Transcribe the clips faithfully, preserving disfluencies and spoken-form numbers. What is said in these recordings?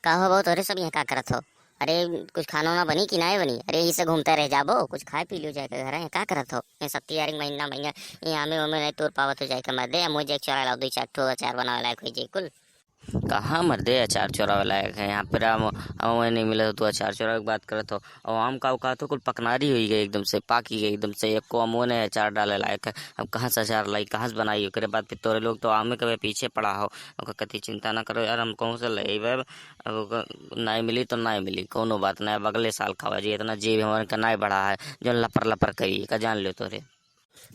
का हो बहू, तोरे सब यहाँ का करत हो? अरे, कुछ खाना वाना बनी कि नाहीं बनी? अरे, यही से घूमते रह जाबो, कुछ खाए पी लियो जाए के घर है, का करत हो? ये सब तैयारी महीना महीना, ये आमे वामे नहीं तोड़ पावत हो जाए के मर्दे, या मुझे एक चोरा लाओ, दो चार ठो अचार बनावे लायक हो जाए कुल। कहाँ मर्दे अचार चोरावे लायक है? यहाँ पर आम, आम नहीं मिला तो तू अचार चोरावे की बात करत हो। और आम का कहत हो, कुल पकनारी हुई गई एकदम से, पाकी गई एकदम से, एको आमो नहीं अचार डाले लायक है। अब कहाँ से अचार लाई, कहाँ से बनाई? ओकरे बाद फिर तोरे लोग तो आमे के पीछे पड़ा हो। ओकर कति चिंता ना करो यार, हम कहूँ से लेबे। अब ओकर नाई मिली तो नाई मिली, कौनो बात नहीं, अब अगले साल खावा जी। इतना जीव हमन का नाई बढ़ा है, जौन लपर लपर करी, का जान लियो तोरे।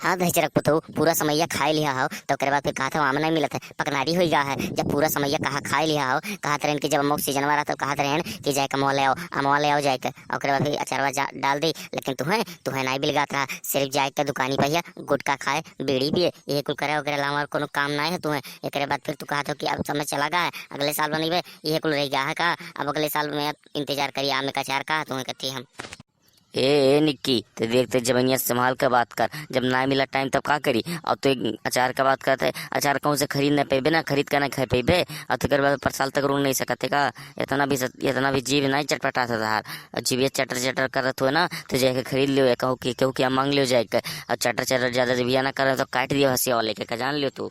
हाँ, दहिजरक पुतऊ, पूरा समैया खाए लिहा हो, तो ओकरे बाद फिर कहत हो आम नहीं मिलत है, पकनारी होई गा है। जब पूरा समैया कहा खाए लिहा हो, कहत रहन कि जब अमोक सीजनवा रहा, तो कहत रहन कि जाए के अमवा ले आओ, अमवा ले आओ जाए के। ओकरे बाद फिर अचारवा जा-, डाल दी, लेकिन तुहें, तुहें नहीं बिलगात रहा, सिर्फ जाए के दुकानी पर हिया गुटखा खाए, बीड़ी पिए, यही कुल करे, ओकरे अलावा और कोनो काम नहीं है तुहें। एकरे बाद फिर तू कहत हो कि अब समय चला गा है, अगले साल बनइबे, यही कुल रह गा है का? अब अगले साल में इंतजार करी आम के अचार का, तुहें कथी हम। ए, ए निक्की, ते देख, ते जबनिया संभाल के बात कर, जब ना मिला टाइम तब का करी? और तू एक अचार का बात करत है, अचार कहूँ से खरीद ना पेबे ना, खरीद के ना खाए पेबे, और तेकर बाद पर साल तक रुक नहीं सकत है का? इतना भी सत-, इतना भी जीभ नहीं चटपटात है तहार। और जीभिया चटर चटर करत हुए ना, तो जाके खरीद लियो, कहूँ कि, कहूँ कि हम मांग लियो जाए के, और चटर चटर ज्यादा जीभिया ना करे तो काट दियो हंसिया वाले के, का जान लियो तू।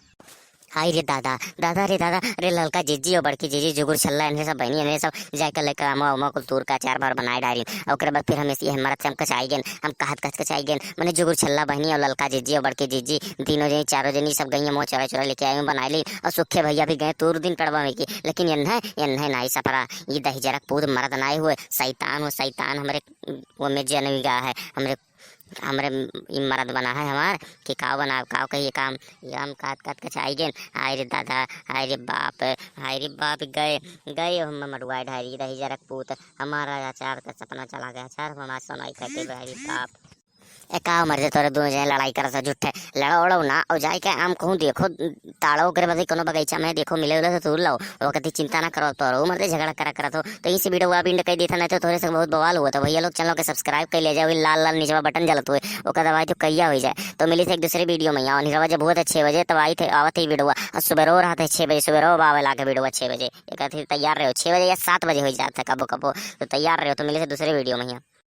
हाय रे दादा, दादा रे दादा, रे ललका जीजी और बड़की जीजी, जुगुर छल्ला, इन्हें सब बहनी, इन्हें सब जाके लेकर अमवा उमवा कुल तूर का अचार भर बनाए डारी। और ओकरे बाद फिर हम इसी हिम्मत से हम कचाई गेन, हम कहत कहत कचाई गेन, मने जुगुर छल्ला बहनी और ललका जीजी और बड़की जीजी, तीनों जनी, चारों जनी सब गई, अमवा चोरा चोरा लेके आई, बनाए ली। और सुखे भैया भी गए तूर दिन पड़वा में की, लेकिन इन्हें, इन्हें नाई सपरा, ये दहिजरक पूत मर्द नाई हुए, शैतान हो शैतान, हमरे वो में जनवी गा है, हमरे, हमरे ई मर्द बना है हमार, कि काव बनाव, काव कहिए काम, ये हम कात कात कचाई गेन। हाय रे दादा, हाय रे बाप, हाय रे बाप, गए, गए हम मड़ुआ ढारी, दहिजरक पूत, हमारा अचार का सपना चला गया, अचार हमार सोनाई खाते, हाय रे बाप। ए का मर्दे, तोरे दोनों जने लड़ाई करत हो झूठे, लड़ो उड़ो ना, और जाए के आम कहूँ देखो, ताड़ो ओकरे बदे कोनो बगीचा में देखो मिले उले तो तोड़ लाओ, वो कति चिंता ना करो, तोरो मर्दे झगड़ा करा करत हो। तो इसी वीडियो को आप एंड कर देता, नहीं तो तोरे से बहुत बवाल हुआ। तो भैया लोग चैनल के सब्सक्राइब कर ले जाओ, लाल लाल नीचवा बटन जलत हुए, ओका दबाई तो करिया हो जाए। तो मिली थे एक दूसरे वीडियो में, यहाँ निरवा जब हुआ था छः बजे तब आई थे, आवत ही वीडियो, और सुबह रो रहा था छः बजे, सुबह रो बावे लाके वीडियो छः बजे, एक तैयार रहो छः बजे या सात बजे हो जाता कबो कबो, तो तैयार रहो। तो मिली थे दूसरे वीडियो में यहाँ।